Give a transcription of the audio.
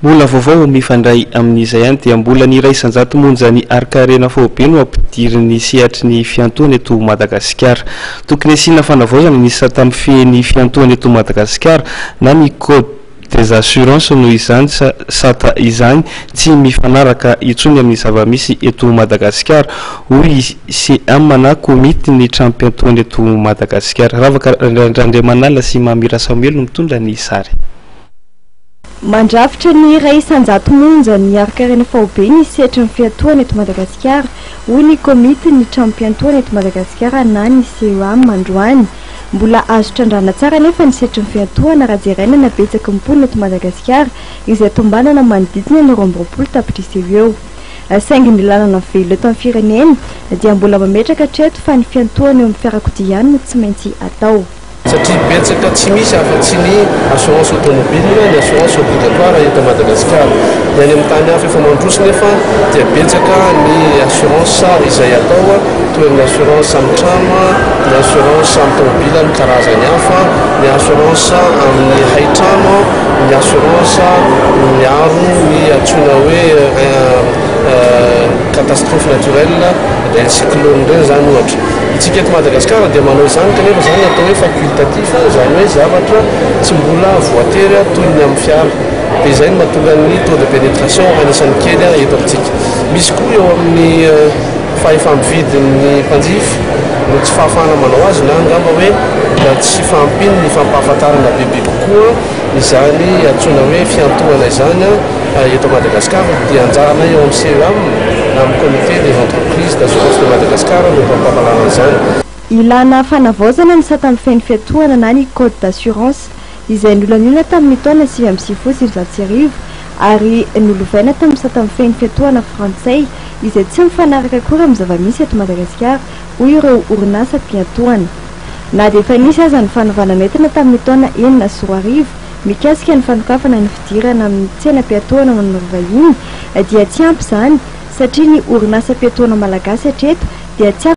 Mbola vaovao mifandray amin'izay ihany dia mbola ny 1% monja ny harin-karena faobe no ampidirin'ny sehatry ny fiantohana eto Madagasikara. Tokony hasiana fanavaozana ny sata mifehy ny fiantohana eto Madagasikara na ny code des assurances noho izany sata izany tsy mifanaraka intsony amin'ny zava-misy eto Madagasikara, hoy CEAM na Komitin'ny tranom-piantohana eto Madagasikara. Ravaka Randriamanala sy Mamy Rasamoelina no mitondra ny sary. Mandrafitra ny 1% monja ny harin-karena faobe ny sehatry ny fiantohana eto Madagasikara, hoy ny Komitin'ny tranom-piantohana eto Madagasikara na ny CEAM androany. Mbola azo trandrahana tsara anefa ny sehatry ny fiantohana raha jeraina ny habetsaky ny mponina eto Madagasikara izay tombanana manodidina ny 22 tapitrisa eo ho eo. Saingy ny lalana velona eto amin'ny firenena dia mbola mametraka hatreto fa ny fiantohana eo amin'ny fiarakodia ihany no tsy maintsy atao. Satria betsaka tsy misy afa-tsy ny assurance automobile, ny assurance obligatoire eto Madagasikara. Ny any amin'ny tany hafa efa mandroso nefa dia betsaka ny assurance izay atao toy ny assurance amin'ny trano, ny assurance amin'ny tomobile amin'ny karazany hafa, ny assurance amin'ny haitrano, ny assurance miaro ny antsoina hoe catastrophe naturelle, ireny cyclone ireny izany ohatra. Isika eto Madagasikara dia manao izany kanefa izany atao hoe facultatif, izany hoe zavatra tsy mbola voatery toy ny amin'ny fiara. Dia izay no mahatonga ny taux de pénétration anisan'ny kely eto amintsika. Misy koa eo amin'ny fahefa-mividin'ny mpanjifa no tsy fahafahana manao azy na angamba hoe tsy fahampian'ny fampahafantarana bebe kokoa izany antsoina hoe fiantohana izany eto Madagasikara dia anjaranay eo amin'ny CEAM na amin'ny Comité des entreprises d'assurance de Madagascar no mpampahalalana izany. Ilana fanavaozana ny sata mifehy ny fiantohana na ny code d'assurance izay nolaniana tamin'ny taona 1999 ary nolovaina tamin'ny sata mifehy ny fiantohana frantsay izay tsy mifanaraka akory amin'ny zava-misy eto Madagasikara, hoy ireo orinasa mpiantohana. Na dia efa nisy aza ny fanovana nentina tamin'ny taona 2006 mikasika ny fanokafana ny fidirana amin'ny tsenam-piantohana ho an'ireo vahiny dia tsy ampy izany satria ny orinasam-piantohana malagasy hatreto dia tsy.